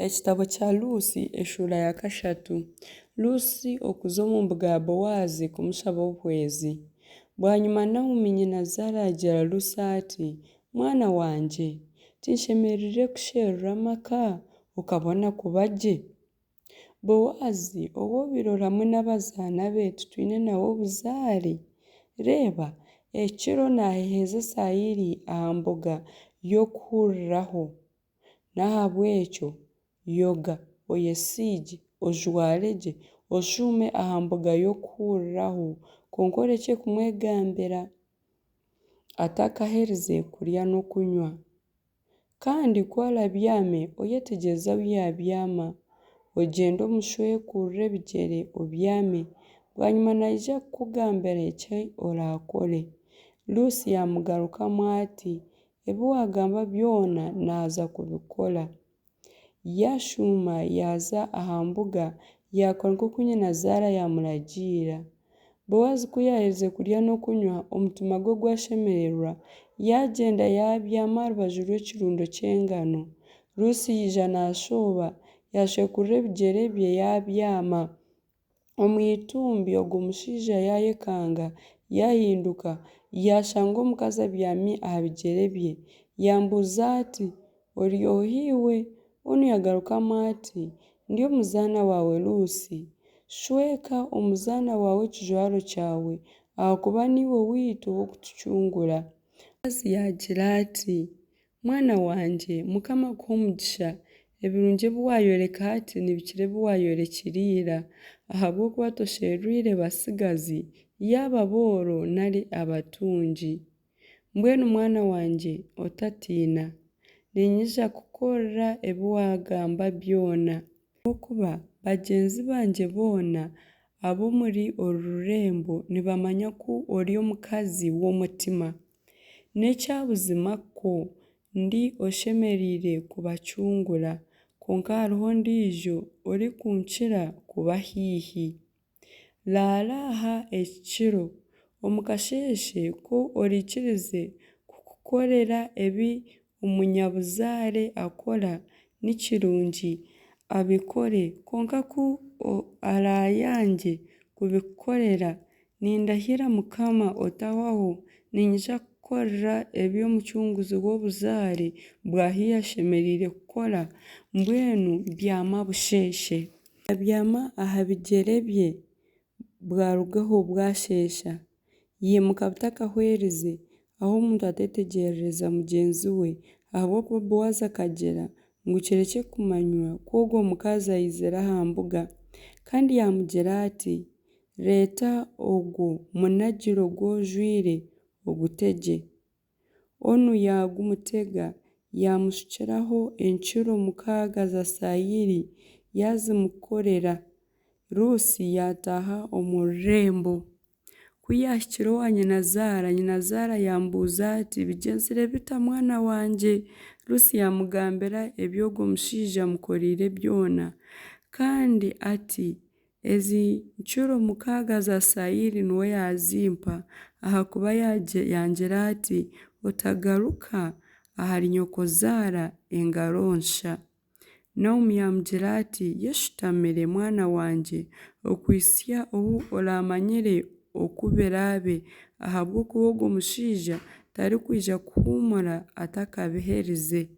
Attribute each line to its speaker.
Speaker 1: Ekitabo kya Ruusi eshuura ya kashatu. Ruusi okuza omu mbuga ya Boazi kumushaba obuhwezi. Bwanyima Naomi nyinazaara yaagira Ruusi ati, Mwana wangye, tinshemereire kusherura amaka, okabona kuba gye? Boazi ou obaire ori hamwe n'abazaana be titwine nawe obuzaare? Reeba, ekiro naaheheeza sayiri aha mbuga y'okuhuuriraho. N'ahabw'ekyo yoga, oyesiigye, ojware gye, oshuume aha mbuga y'okuhuuriraho, kwonka orekye kumwegambira atakaherize kurya n'okunywa. Kandi ku araabyame, oyetegyereze ahu yaabyama, ogyende omushwekurure ebigyere obyame. Bwanyima naija kukugambira eki oraakore. Ruusi yaamugarukamu ati, Ebi waagamba byona naaza kubikora. Yaashuuma yaaza aha mbuga, yaakora nk'oku nyinazaara yaamuragiira. Boazi ku yaaherize kurya n'okunywa, omutima gwe gwashemererwa, yaagyenda yaabyama aha rubaju rw'ekirundo ky'engano. Ruusi yaija naashooba, yaashekurura ebigyere bye yaabyama. Omu itumbi ogwo mushaija yaayekanga, yaahinduka, yaashanga omukazi abyami aha bigyere bye. Yaamubuuza ati, Ori oha iwe? Onu yaagarukamu ati, Ndi omuzaana waawe Ruusi. Shweka omuzaana waawe ekijwaro kyawe, ahakuba niiwe waitu ow'okutucungura. Boazi yaagira ati, Mwana wangye, Mukama akuhe omugisha, ebirungi ebi waayoreka hati nibikira ebi waayorekire ira, ahabw'okuba tosherwire batsigazi, yaaba booro nari abatungi. Mbwenu mwana wangye, otatiina, niinyija kukukorera ebi waagamba byona. Ahabw'okuba bagyenzi bangye boona ab'omuri oru rurembo nibamanya ku ori omukazi w'omutima. N'ekya buzima kwo ndi oshemereire kubacungura, kwonka hariho ondiijo orikunkira kuba haihi. Raara aha eki kiro, omu kasheeshe ku oraikirize kukukorera ebi omunyabuzaare akora, ni kirungi abikore, kwonka ku araayangye kubikukorera, nindahira Mukama otahwaho, niinyija kukukorera ebi omucunguzi w'obuzaare bwa haihi ashemereire kukora, mbwenu byama busheeshe. Abyama aha bigyere bye bwarugaho bwasheesha. Yaimuka butakahwerize, aho omuntu ateetegyerereza mugyenzi we, ahabw'okuba Boazi akagira ngu kirekye kumanywa ku ogwo mukazi aizire aha mbuga. Kandi yaamugira ati, Reeta ogwo munagiro gu ojwaire, ogutegye. Onu yaagumutega, yaamushukiraho encuro mukaaga za sayiri, yaazimukorera. Ruusi yaataaha omu rurembo. Ku yaahikire owa nyinazaara, nyinazaara yaamubuuza ati, Bigyenzire bita mwana wangye? Ruusi yaamugambira ebi ogwo mushaija amukoreire byona. Kandi ati, Ezi ncuro mukaaga za sayiri niwe yaazimpa, ahakuba yangira ati, Otagaruka ahari nyokozaara engaro nsha. Naomi yaamugira ati, Yeshutamire mwana wangye, okuhitsya obu oraamanyire oku biraabe, ahabw'okuba ogwo mushaija tarikwija kuhuumura atakabiherize.